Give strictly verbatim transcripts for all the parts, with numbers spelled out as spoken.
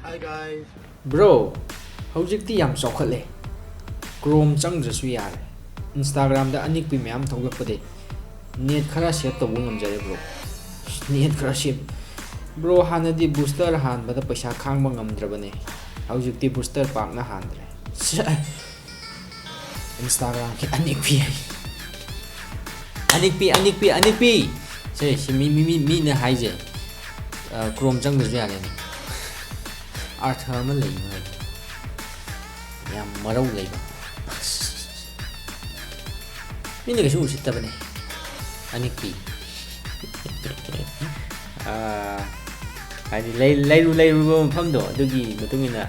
Hi guys. Bro, ꯍꯧꯖꯤꯛꯇꯤ ꯌꯥꯝ ꯆꯥꯎꯈꯠꯂꯦ꯫ Chrome ꯆꯪꯗ꯭ꯔꯁꯨ ꯌꯥꯔꯦ꯫ Instagram-ꯗ ꯑꯅꯤꯛꯄꯤ ꯃꯌꯥꯝ ꯊꯣꯛꯂꯛꯄꯗꯩ net ꯈꯔ save ꯇꯧꯕ ꯉꯝꯖꯔꯦ bro꯫ Net ꯈꯔ save꯫ Bro, ꯍꯥꯟꯅꯗꯤ booster ꯍꯥꯟꯕꯗ ꯄꯩꯁꯥ ꯈꯥꯡꯕ ꯉꯝꯗ꯭ꯔꯕꯅꯦ꯫ ꯍꯧꯖꯤꯛꯇꯤ booster ꯄꯥꯛꯅ ꯍꯥꯟꯗ꯭ꯔꯦ꯫ Instagram-ꯒꯤ ꯑꯅꯤꯛꯄꯤ ꯍꯥꯏ꯫ ꯑꯅꯤꯛꯄꯤ, ꯑꯅꯤꯛꯄꯤ, ꯑꯅꯤꯛꯄꯤ! ꯁꯦ, ꯁꯤ ꯃꯤ, ꯃꯤ, ꯃꯤ, ꯃꯤꯅ ꯍꯥꯏꯁꯦ, ꯑ, Chrome ꯆꯪꯗ꯭ꯔꯁꯨ ꯌꯥꯔꯦꯅꯦ꯫ ꯑꯔꯊ ꯑꯃ ꯂꯩꯕ ꯍꯥꯏꯗꯤ꯫ ꯌꯥꯝ ꯃꯔꯧ ꯂꯩꯕ꯫ ꯃꯤꯅ ꯀꯩꯁꯨ ꯎꯁꯤꯠꯇꯕꯅꯦ꯫ ꯑꯅꯤꯛꯄꯤ꯫ ꯑ, ꯍꯥꯏꯗꯤ ꯂꯩ-, ꯂꯩꯔꯨ-, ꯂꯩꯔꯨꯕ ꯃꯐꯝꯗꯣ ꯑꯗꯨꯒꯤ ꯃꯇꯨꯡ ꯏꯟꯅ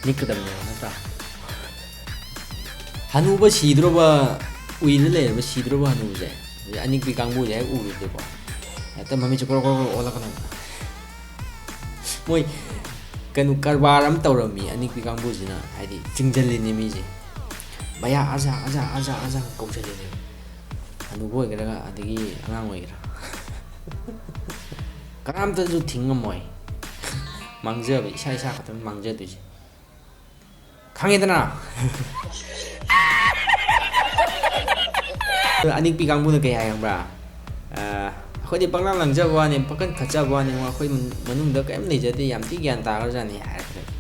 ꯅꯤꯛꯀꯗꯕꯅꯦꯕ, ꯅꯠꯇ꯭ꯔꯥ? ꯍꯅꯨꯕ ꯁꯤꯗ꯭ꯔꯣꯕ, ꯎꯏꯔ ꯂꯩꯔꯕ ꯁꯤꯗ꯭ꯔꯣꯕ ꯍꯅꯨꯕꯁꯦ, ꯑꯅꯤꯛꯄꯤ ꯀꯥꯡꯕꯨꯁꯦ ꯍꯦꯛ ꯎꯔꯨꯕꯗꯀꯣ, ꯍꯦꯛꯇ ꯃꯃꯤꯠꯁꯦ ꯀ꯭ꯔꯣꯛ ꯀ꯭ꯔꯣꯛ ꯀ꯭ꯔꯣꯛ ꯑꯣꯜꯂꯛꯀꯅꯦꯕ꯫ ꯃꯣꯏ ꯀꯩꯅꯣ ꯀꯔꯕꯥꯔ ꯑꯃ ꯇꯧꯔꯝꯃꯤ ꯑꯅꯤꯛꯄꯤ ꯀꯥꯡꯕꯨꯁꯤꯅ, ꯍꯥꯏꯗꯤ ꯆꯤꯡꯁꯤꯜꯂꯤꯅꯦ ꯃꯤꯁꯦ꯫ "ꯚꯌꯥ, ꯑꯖꯥ, ꯑꯖꯥ, ꯑꯖꯥ, ꯑꯖꯥ" ꯀꯧꯁꯤꯜꯂꯤꯅꯦꯕ꯫ ꯍꯅꯨꯕ ꯑꯣꯏꯒꯦꯔꯥ ꯑꯗꯒꯤ ꯑꯉꯥꯡ ꯑꯣꯏꯒꯦꯔꯥ꯫ ꯀꯅꯥꯝꯇꯁꯨ ꯊꯤꯡ ꯉꯝꯃꯣꯏ꯫ ꯃꯥꯡꯖꯕ, ꯏꯁꯥ ꯏꯁꯥ ꯈꯛꯇꯪ ꯃꯥꯡꯖꯗꯣꯏꯁꯦ꯫ ꯈꯪꯉꯦꯗꯅ? ꯑꯅꯤꯛꯄꯤ ꯀꯥꯡꯕꯨꯅ ꯀꯩ ꯍꯥꯏ ꯈꯪꯕ꯭ꯔꯥ? ꯑ, "ꯑꯩꯈꯣꯏꯗꯤ ꯄꯪꯂꯥꯡ ꯂꯥꯡꯖꯕ ꯋꯥꯅꯤ, ꯄꯪꯈꯟ ꯈꯠꯆꯕ ꯋꯥꯅꯤ, ꯑꯩꯈꯣꯏ ꯃꯅꯨꯡꯗ ꯀꯔꯤꯝ ꯂꯩꯖꯗꯦ, ꯌꯥꯝ ꯊꯤ ꯒ꯭ꯌꯥꯟ ꯇꯥꯈ꯭ꯔꯖꯥꯠꯅꯤ" ꯍꯥꯏꯔꯛꯀꯗꯣꯏꯅꯤ꯫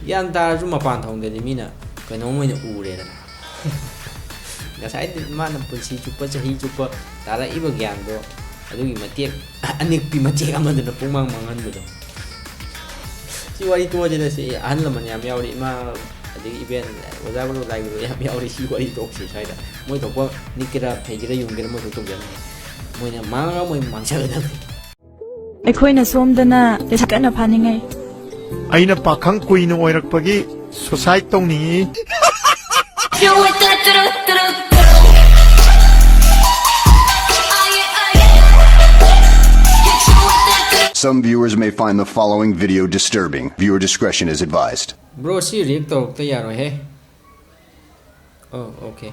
ꯒ꯭ꯌꯥꯟ ꯇꯥꯔꯁꯨ ꯃꯄꯥꯟ ꯊꯣꯡꯗꯗꯤ ꯃꯤꯅ ꯀꯩꯅꯣꯝ ꯑꯣꯏꯅ ꯎꯔꯦꯗꯅ꯫ ꯉꯁꯥꯏ ꯃꯥꯅ ꯄꯨꯟꯁꯤ ꯆꯨꯞꯄ, ꯆꯍꯤ ꯆꯨꯞꯄ ꯇꯥꯔꯛꯏꯕ ꯒ꯭ꯌꯥꯟꯗꯣ ꯑꯗꯨꯒꯤ ꯃꯇꯦꯛ, ꯑꯅꯤꯛꯄꯤ ꯃꯇꯦꯛ ꯑꯃꯗꯨꯅ ꯄꯨꯡꯃꯥꯡ ꯃꯥꯡꯍꯟꯕꯗꯣ꯫ ꯁꯤ ꯋꯥꯔꯤ ꯇꯣꯛꯑꯁꯤꯗ, ꯁꯤ ꯑꯍꯜ ꯂꯃꯟ ꯌꯥꯝ ꯌꯥꯎꯔꯤ, ꯏꯃꯥ ꯑꯗꯒꯤ ꯏꯕꯦꯟ, ꯑꯣꯖꯥ ꯒꯨꯔꯨ, ꯂꯥꯏ ꯒꯨꯔꯨ ꯌꯥꯝ ꯌꯥꯎꯔꯤ꯫ ꯁꯤ ꯋꯥꯔꯤ ꯇꯣꯛꯁꯤ ꯁ꯭ꯋꯥꯏꯗ꯫ ꯃꯣꯏ ꯊꯣꯛꯄ ꯅꯤꯛꯀꯦꯔꯥ ꯐꯩꯒꯦꯔꯥ ꯌꯨꯡꯒꯦꯔꯥ ꯃꯣꯏ ꯊꯣꯛ ꯇꯧꯖꯔꯅꯤ꯫ ꯃꯣꯏꯅ ꯃꯥꯡꯉꯒ ꯃꯣꯏ ꯃꯥꯡꯖꯒꯗꯕꯅꯤ꯫ ꯑꯩꯈꯣꯏꯅ ꯁꯣꯝꯗꯅ ꯂꯩꯁꯥ ꯀꯟꯅ ꯐꯥꯅꯤꯡꯉꯩ꯫ ꯑꯩꯅ ꯄꯥꯈꯪ ꯀꯨꯏꯅ ꯑꯣꯏꯔꯛꯄꯒꯤ suicide ꯇꯧꯅꯤꯡꯉꯤ꯫ Some viewers may find the following video disturbing. Viewer discretion is advised. Bro, ꯁꯤ react ꯇꯧꯔꯛꯇ ꯌꯥꯔꯣꯏꯍꯦ꯫ Oh, okay.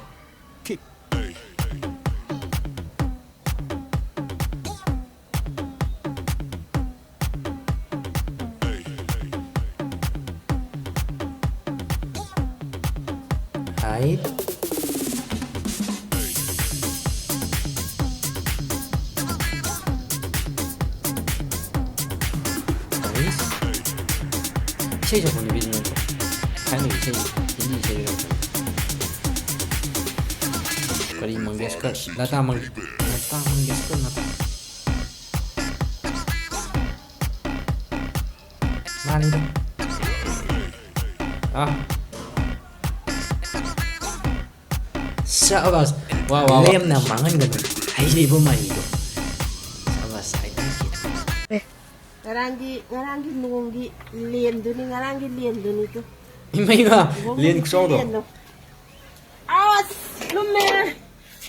ꯑꯩꯠ꯫ ꯏꯁꯩ ꯁꯛꯄ ꯅꯨꯄꯤꯗꯨ ꯅꯠꯇ꯭ꯔꯣ? ꯊꯥꯏꯅꯒꯤ ꯏꯁꯩ, ꯍꯤꯟꯗꯤ ꯏꯁꯩ ꯑꯣꯏꯔꯝꯒꯅꯤ꯫ ꯀꯔꯤ ꯃꯪꯒꯦꯁꯀꯔ? ꯂꯇꯥ ꯃꯪ-, ꯂꯇꯥ ꯃꯪꯒꯦꯁꯀꯔ ꯅꯠꯇ꯭ꯔꯣ? ꯃꯥꯅꯤꯗ꯫ ꯑꯥ꯫ ꯁꯕꯥꯁ꯫ ꯋꯥ, ꯋꯥ, ꯋꯥ꯫ ꯂꯦꯝꯅ ꯃꯥꯡꯍꯟꯒꯅꯨ꯫ ꯍꯩꯔꯤꯕ ꯃꯍꯩꯗꯣ꯫ ꯁꯕꯥꯁ, I like it꯫ ꯉꯔꯥꯡꯒꯤ, ꯉꯔꯥꯡꯒꯤ ꯅꯣꯡꯒꯤ ꯂꯦꯟꯗꯨꯅꯤ, ꯉꯔꯥꯡꯒꯤ ꯂꯦꯟꯗꯨꯅꯤ ꯇꯨ꯫ ꯏꯃꯩꯃ, ꯏꯕꯣꯛ ꯂꯦꯟ ꯅꯨꯃꯤꯠꯀꯤ ꯈꯨꯆꯥꯎꯗꯣ꯫ ꯂꯦꯟꯗꯣ꯫ ꯑꯁ, ꯂꯨꯝꯃꯦ꯫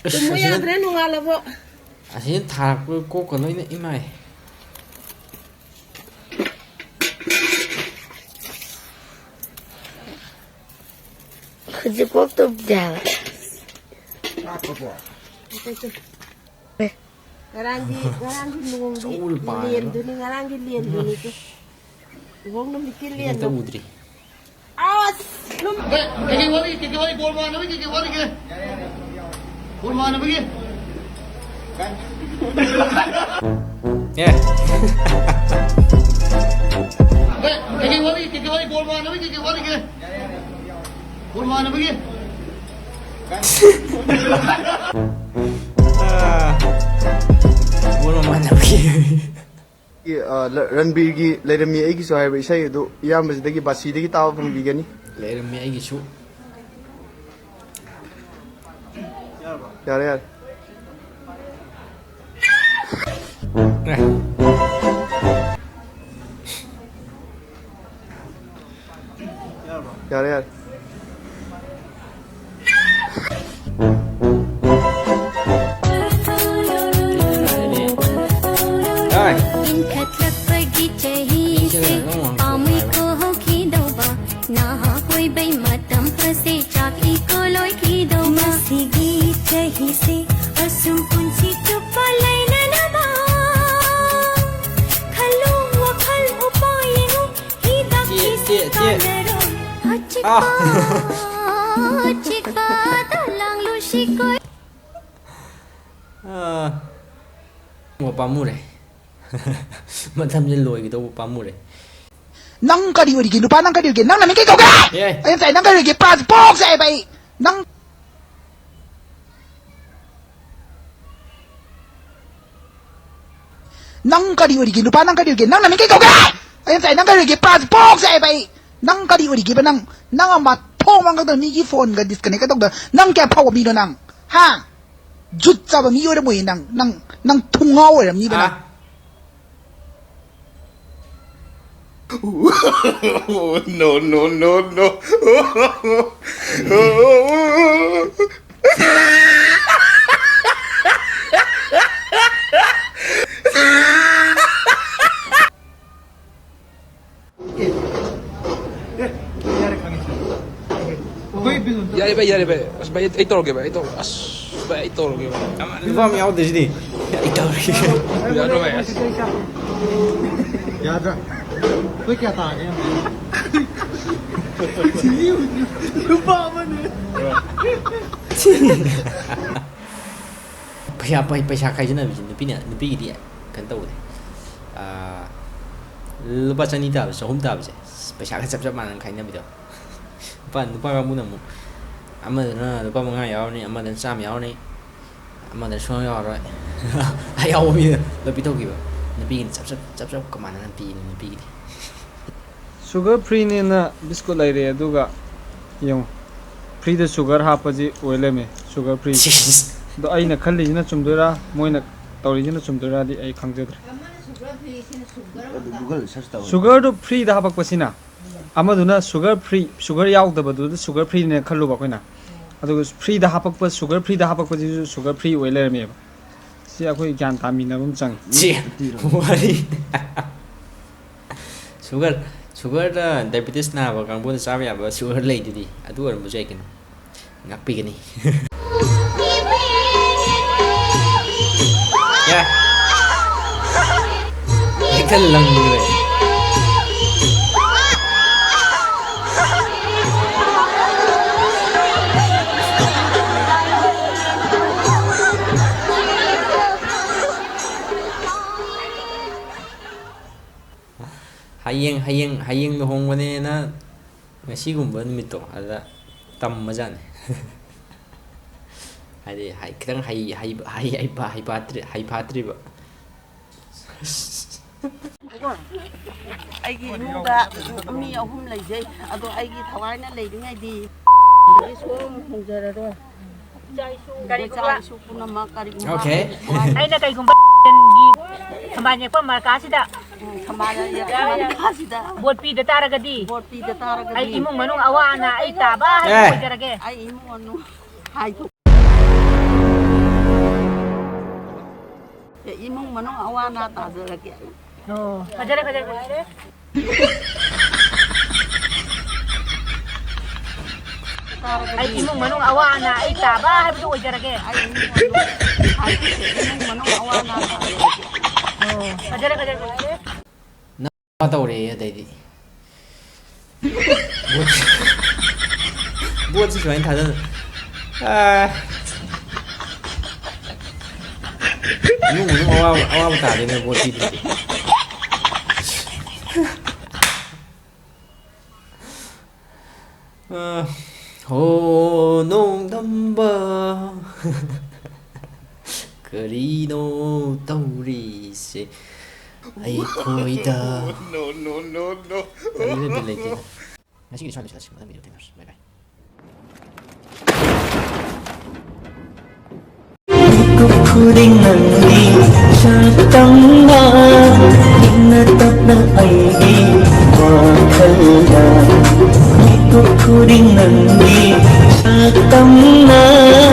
ꯑꯁ, ꯇꯨꯝꯃꯨ ꯑꯁꯤꯅ, ꯌꯥꯗ꯭ꯔꯦ ꯅꯣꯡꯉꯥꯜꯂꯕꯣ꯫ ꯑꯁꯤꯅ ꯊꯥꯔꯛꯄ ꯀꯣꯛꯀ ꯂꯣꯏꯅ ꯏꯃꯥꯏ꯫ ꯍꯧꯖꯤꯛꯐꯥꯎ ꯇꯨꯝꯗꯦ ꯍꯥꯏꯕ꯫ ꯉꯔꯥꯡꯒꯤ, ꯉꯔꯥꯡꯒꯤ ꯅꯣꯡꯒꯤ ꯆꯧ ꯄꯥꯏꯔꯒ꯫ ꯂꯦꯟꯗꯨꯅꯤ, ꯉꯔꯥꯡꯒꯤ ꯂꯦꯟꯗꯨꯅꯤ ꯇꯨ꯫ ꯏꯕꯣꯛ ꯅꯨꯃꯤꯠꯀꯤ ꯂꯦꯟꯗꯣ꯫ ꯎꯗ꯭ꯔꯤ꯫ ꯑꯁ! ꯂꯨꯝ-, ꯀꯩꯀꯩ ꯋꯥꯠꯂꯤ? ꯀꯩꯀꯩ ꯋꯥꯠꯂꯤ? ꯕꯣꯜ ꯃꯥꯟꯅꯕꯒꯤ ꯀꯩꯀꯩ ꯋꯥꯠꯂꯤꯒꯦ? ꯕꯣꯜ ꯃꯥꯟꯅꯕꯒꯤ? ꯑꯦ꯫ ꯀꯩꯀꯩ ꯋꯥꯠꯂꯤ? ꯀꯩꯀꯩ ꯋꯥꯠꯂꯤ? ꯕꯣꯜ ꯃꯥꯟꯅꯕꯒꯤ ꯀꯩꯀꯩ ꯋꯥꯠꯂꯤꯒꯦ? ꯕꯣꯜ ꯃꯥꯟꯅꯕꯒꯤ? ꯑꯥ꯫ ꯕꯣꯜ ꯃꯥꯟꯅꯕꯒꯤ꯫ ꯑ, ꯔꯟꯕꯤꯔꯒꯤ ꯂꯩꯔꯝꯃꯤ ꯑꯩꯒꯤꯁꯨ ꯍꯥꯏꯕ ꯏꯁꯩ ꯑꯗꯨ ꯏꯌꯥꯝꯕꯁꯤꯗꯒꯤ ꯕꯥꯁꯤꯗꯒꯤ ꯇꯥꯕ ꯐꯪꯕꯤꯒꯅꯤ꯫ ꯂꯩꯔꯝꯃꯤ ꯑꯩꯒꯤꯁꯨ꯫ ꯌꯥꯔꯦ, ꯌꯥꯔꯦ꯫ ꯑꯦ꯫ ꯌꯥꯔꯦ, ꯌꯥꯔꯦ꯫ ꯏꯟꯈꯠꯂꯛꯄꯒꯤ ꯆꯍꯤꯁꯦ ꯄꯥꯝꯃꯩ ꯀꯣꯍꯧꯈꯤꯗꯧꯕ, ꯅꯍꯥ ꯑꯣꯏꯕꯩ ꯃꯇꯝ ꯑꯁꯦ ꯆꯥꯛ ꯏꯀꯣ ꯂꯣꯏꯈꯤꯗꯧꯕ꯫ ꯃꯁꯤꯒꯤ ꯆꯍꯤꯁꯦ ꯑꯁꯨꯝ ꯄꯨꯟꯁꯤ ꯆꯨꯞꯄ ꯂꯩꯅꯅꯕ ꯈꯜꯂꯨ, ꯋꯥꯈꯜ ꯎꯄꯥꯏ ꯌꯦꯡꯉꯨ꯫ ꯍꯤꯗꯥꯛꯀꯤꯁꯨ ꯆꯦ, ꯆꯦ, ꯆꯦ꯫ ꯀꯥꯟꯅꯔꯣꯏ꯫ ꯑꯥ꯫ ꯑꯆꯤꯛꯄ, ꯑꯆꯤꯛ ꯑꯥ, ꯑꯣ, ꯄꯥꯝꯃꯨꯔꯦ꯫ ꯃꯇꯝꯁꯦ ꯂꯣꯏꯒꯗꯧꯕ ꯄꯥꯝꯃꯨꯔꯦ꯫ ꯅꯪ ꯀꯔꯤ ꯑꯣꯏꯔꯤꯒꯦ ꯅꯨꯄꯥ? ꯅꯪ ꯀꯔꯤ ꯑꯣꯏꯔꯤꯒꯦ? ꯅꯪ ꯅꯃꯤꯡ ꯀꯩ ꯀꯧꯒꯦ? ꯑꯦ꯫ ꯑꯩ ꯉꯁꯥꯏ ꯅꯪ ꯀꯔꯤ ꯑꯣꯏꯔꯤꯒꯦ? ꯄ꯭ꯔꯥꯁ ꯄꯣꯛ ꯆꯥꯛꯑꯦꯕ ꯑꯩ꯫ ꯅꯪ, ꯅꯪ ꯀꯔꯤ ꯑꯣꯏꯔꯤꯒꯦ ꯅꯨꯄꯥ? ꯅꯪ ꯀꯔꯤ ꯑꯣꯏꯔꯤꯒꯦ? ꯅꯪ ꯅꯃꯤꯡ ꯀꯩ ꯀꯧꯒꯦ? ꯑꯩ ꯉꯁꯥꯏ ꯅꯪ ꯀꯔꯤ ꯑꯣꯏꯔꯤꯒꯦ? ꯄ꯭ꯔꯥꯁ ꯄꯣꯛ ꯆꯥꯛꯑꯦꯕ ꯑꯩ꯫ ꯅꯪ ꯀꯔꯤ ꯑꯣꯏꯔꯤꯒꯦꯕ ꯅꯪ? ꯅꯪ ꯑꯃ ꯊꯣꯡ ꯃꯥꯡꯒꯗ ꯃꯤꯒꯤ ꯐꯣꯟꯒ ꯗꯤꯁꯀꯅꯦꯛꯀ ꯇꯧꯗ꯫ ꯅꯪ ꯀꯌꯥ ꯐꯥꯎꯕ ꯃꯤꯅꯣ ꯅꯪ? ꯍꯥ? ꯖꯨꯠ ꯆꯥꯕ ꯃꯤ ꯑꯣꯏꯔꯝꯃꯣꯏꯌꯦ ꯅꯪ꯫ ꯅꯪ, ꯅꯪ ꯊꯨꯡꯉꯥꯎ ꯑꯣꯏꯔꯝꯅꯤꯕ ꯅꯪ꯫ ꯑꯥ꯫ No, no, no, no. ꯌꯥꯔꯦ ꯚꯥꯏ, ꯌꯥꯔꯦ ꯚꯥꯏ꯫ ꯑꯁ ꯚꯥꯏ, ꯑꯩ ꯇꯧꯔꯒꯦ ꯚꯥꯏ, ꯑꯩ ꯇꯧꯔꯒꯦ꯫ ꯑꯁ ꯚꯥꯏ, ꯑꯩ ꯇꯧꯔꯒꯦ ꯚꯥꯏ꯫ ꯅꯨꯄꯥ ꯑꯃ ꯌꯥꯎꯗ꯭ꯔꯤꯁꯤꯗꯤ꯫ ꯑꯩ ꯇꯧꯔꯒꯦ꯫ ꯌꯥꯗ꯭ꯔꯣ ꯚꯥꯏ? ꯑꯁ꯫ ꯌꯥꯗ꯭ꯔꯥ? ꯑꯩꯈꯣꯏ ꯀꯌꯥ ꯇꯥꯒꯦ? ꯅꯨꯄꯥ ꯑꯃꯅꯦ꯫ ꯄꯩꯁꯥ, ꯄꯩ-, ꯄꯩꯁꯥ ꯈꯥꯏꯖꯤꯟꯅꯕꯁꯤ ꯅꯨꯄꯤꯅ, ꯅꯨꯄꯤꯒꯤꯗꯤ ꯀꯩꯅꯣ ꯇꯧꯕꯅꯦ꯫ ꯑꯥ, ꯂꯨꯄꯥ ꯆꯅꯤ ꯇꯥꯕ, ꯆꯍꯨꯝ ꯇꯥꯕꯁꯦ, ꯄꯩꯁꯥꯒ ꯆꯞ ꯆꯞ ꯃꯥꯟꯅꯅ ꯈꯥꯏꯅꯕꯤꯗꯣ꯫ ꯅꯨꯄꯥ, ꯅꯨꯄꯥ ꯀꯥꯡꯕꯨꯅ ꯑꯃꯨꯛ ꯑꯃꯗꯅ ꯂꯨꯄꯥ ꯃꯉꯥ ꯌꯥꯎꯔꯅꯤ, ꯑꯃꯗꯅ ꯆꯥꯝꯃ ꯌꯥꯎꯔꯅꯤ, ꯑꯃꯗꯅ ꯁꯨꯡꯌꯥꯎ ꯌꯥꯎꯔꯔꯣꯏ꯫ ꯑꯌꯥꯎꯕ ꯃꯤꯗ ꯂꯣꯏ ꯄꯤꯊꯣꯛꯈꯤꯕ꯫ ꯅꯨꯄꯤꯒꯤꯅ ꯆꯞ ꯆꯞ, ꯆꯞ ꯆꯞ ꯃꯥꯟꯅꯅ ꯄꯤꯅꯤ ꯅꯨꯄꯤꯒꯤꯗꯤ꯫ Sugar free ꯅꯦꯅ ꯕꯤꯁꯀꯨꯠ ꯂꯩꯔꯦ, ꯑꯗꯨꯒ ꯌꯦꯡꯉꯨ, free ꯗ sugar ꯍꯥꯞꯄꯁꯤ ꯑꯣꯏ ꯂꯩꯔꯝꯃꯦ, sugar free꯫ ꯁꯤꯁ꯫ ꯑꯗꯣ ꯑꯩꯅ ꯈꯜꯂꯤꯁꯤꯅ ꯆꯨꯝꯗꯣꯏꯔꯥ, ꯃꯣꯏꯅ ꯇꯧꯔꯤꯁꯤꯅ ꯆꯨꯝꯗꯣꯏꯔꯥꯗꯤ ꯑꯩ ꯈꯪꯖꯗ꯭ꯔꯦ꯫ ꯑꯃꯅ sugar free, ꯁꯤꯅ sugar ꯑꯗꯨ ꯑꯃꯈꯛ꯫ Google search ꯇꯧ꯫ Sugar ꯗꯨ free ꯗ ꯍꯥꯄꯛꯄꯁꯤꯅ, ꯑꯃꯗꯨꯅ sugar free, sugar ꯌꯥꯎꯗꯕꯗꯨꯗ sugar free ꯅꯦꯅ ꯈꯜꯂꯨꯕ ꯑꯩꯈꯣꯏꯅ꯫ ꯑꯗꯨꯒ free ꯗ ꯍꯥꯄꯛꯄ, sugar free ꯗ ꯍꯥꯄꯛꯄꯁꯤꯁꯨ sugar free ꯑꯣꯏ ꯂꯩꯔꯝꯃꯦꯕ꯫ ꯁꯤ ꯑꯩꯈꯣꯏ ꯒ꯭ꯌꯥꯟ ꯇꯥꯃꯤꯟꯅꯕ ꯑꯃ ꯆꯪꯉꯤ꯫ ꯁꯤ ꯋꯥꯔꯤ꯫ Sugar, sugar ꯗ diabetes ꯅꯥꯕ ꯀꯥꯡꯕꯨꯅ ꯆꯥꯕ ꯌꯥꯕ sugar ꯂꯩꯗꯨꯗꯤ, ꯑꯗꯨ ꯑꯣꯏꯔꯝꯕꯁꯨ ꯌꯥꯏ ꯀꯩꯅꯣ꯫ ꯉꯥꯛꯄꯤꯒꯅꯤ꯫ ꯌꯥ꯫ ꯍꯦꯛꯇ ꯂꯪꯈ꯭ꯔꯦ꯫ ꯍꯌꯦꯡ ꯍꯌꯦꯡ ꯍꯌꯦꯡ ꯂꯨꯍꯣꯡꯕꯅꯦꯅ ꯉꯁꯤꯒꯨꯝꯕ ꯅꯨꯃꯤꯠꯇꯣ ꯑꯗꯨꯗ ꯇꯝꯕꯖꯥꯠꯅꯤ꯫ ꯍꯥꯏꯗꯤ ꯍꯩ- ꯈꯤꯇꯪ ꯍꯩ- ꯍꯩ- ꯍꯩ- ꯍꯩꯐꯥ- ꯍꯩꯐꯥꯠꯇ꯭ꯔꯤ- ꯍꯩꯐꯥꯠꯇ꯭ꯔꯤꯕ꯫ ꯑꯩꯒꯤ ꯏꯃꯨꯡꯗ ꯃꯤ ꯑꯍꯨꯝ ꯂꯩꯖꯩ꯫ ꯑꯗꯣ ꯑꯩꯒꯤ ꯊꯋꯥꯏꯅ ꯂꯩꯔꯤꯉꯩꯗꯤ ꯑꯗꯒꯤ ꯁꯨꯝ ꯍꯣꯡꯖꯔꯔꯣꯏ꯫ ꯏꯆꯥ ꯏꯁꯨ ꯄꯨꯝꯅꯃꯛ ꯀꯔꯤꯒꯨꯝꯕ Okay. ꯊꯋꯥꯏ- ꯑꯩꯅ ꯀꯩꯒꯨꯝꯕ ꯒꯤ ꯊꯝꯕꯥꯜ ꯌꯦꯛꯄ ꯃꯔꯀꯥꯁꯤꯗ ꯎꯝ, ꯊꯝꯕꯥꯜ ꯌꯦꯛꯄ ꯃꯔꯀꯥꯁꯤꯗ ꯚꯣꯠ ꯄꯤꯗ ꯇꯥꯔꯒꯗꯤ ꯚꯣꯠ ꯄꯤꯗ ꯇꯥꯔꯒꯗꯤ ꯑꯩ ꯏꯃꯨꯡ ꯃꯅꯨꯡ ꯑꯋꯥ ꯑꯅꯥ ꯑꯩ ꯇꯥꯕ ꯍꯥꯏꯕꯗꯨ ꯑꯦ꯫ ꯑꯣꯏꯖꯔꯒꯦ꯫ ꯑꯩ ꯏꯃꯨꯡ ꯃꯅꯨꯡ ꯍꯥꯏꯗꯣꯛ ꯑꯦ, ꯏꯃꯨꯡ ꯃꯅꯨꯡ ꯑꯋꯥ ꯑꯅꯥ ꯇꯥꯖꯔꯒꯦ꯫ ꯑꯣ, ꯐꯖꯔꯦ, ꯐꯖꯔꯦ, ꯐꯖꯔꯦ꯫ ꯑꯩ ꯇꯥꯔꯒꯗꯤ ꯏꯃꯨꯡ ꯃꯅꯨꯡ ꯑꯋꯥ ꯑꯅꯥ ꯑꯩ ꯇꯥꯕ ꯍꯥꯏꯕꯗꯨ ꯑꯣꯏꯖꯔꯒꯦ꯫ ꯑꯩ ꯏꯃꯨꯡ ꯃꯅꯨꯡ ꯍꯥꯏꯗꯣꯛꯀꯦ, ꯏꯃꯨꯡ ꯃꯅꯨꯡ ꯑꯋꯥ ꯑꯅꯥ ꯇꯥꯖꯔꯒꯦ꯫ ꯑꯣ, ꯐꯖꯔꯦ, ꯐꯖꯔꯦ, ꯐꯖꯔꯦ꯫ ꯇꯧꯔꯦ ꯑꯗꯩꯗꯤ꯫ ꯚꯣꯠꯁꯤ ꯁꯨꯃꯥꯏꯅ ꯊꯥꯗ ꯑꯥ꯫ ꯏꯃꯨꯡ ꯃꯅꯨꯡ ꯑꯋꯥꯕ ꯑꯋꯥꯕ ꯇꯥꯗꯣꯏꯅꯦ ꯚꯣꯠ ꯄꯤꯗ꯭ꯔꯗꯤ꯫ ꯑꯥ꯫ ꯍꯣ ꯅꯣꯡꯗꯝꯕ꯫ ꯀꯔꯤꯅꯣ ꯇꯧꯔꯤꯁꯦ ꯑꯩꯈꯣꯏꯗ? No, no, no, no. ꯀꯔꯤꯅꯣ ꯕꯤꯠ ꯂꯩꯇꯦꯗ꯫ ꯉꯁꯤꯒꯤꯗꯤ ꯁ꯭ꯋꯥꯏꯗ ꯂꯣꯏꯁꯤꯜꯂꯁꯤ, ꯃꯊꯪ ꯚꯤꯗꯤꯑꯣ ꯊꯦꯡꯅꯔꯁꯤ꯫ ꯕꯥꯏ ꯕꯥꯏ꯫ ꯃꯤꯀꯨꯞ ꯈꯨꯗꯤꯡ ꯅꯪꯒꯤ ꯁꯛꯇꯝꯅ ꯏꯪꯅ ꯇꯞꯅ ꯑꯩꯒꯤ ꯋꯥꯈꯜꯗ꯫ ꯃꯤꯀꯨꯞ ꯈꯨꯗꯤꯡ ꯅꯪꯒꯤ ꯁꯛꯇꯝꯅ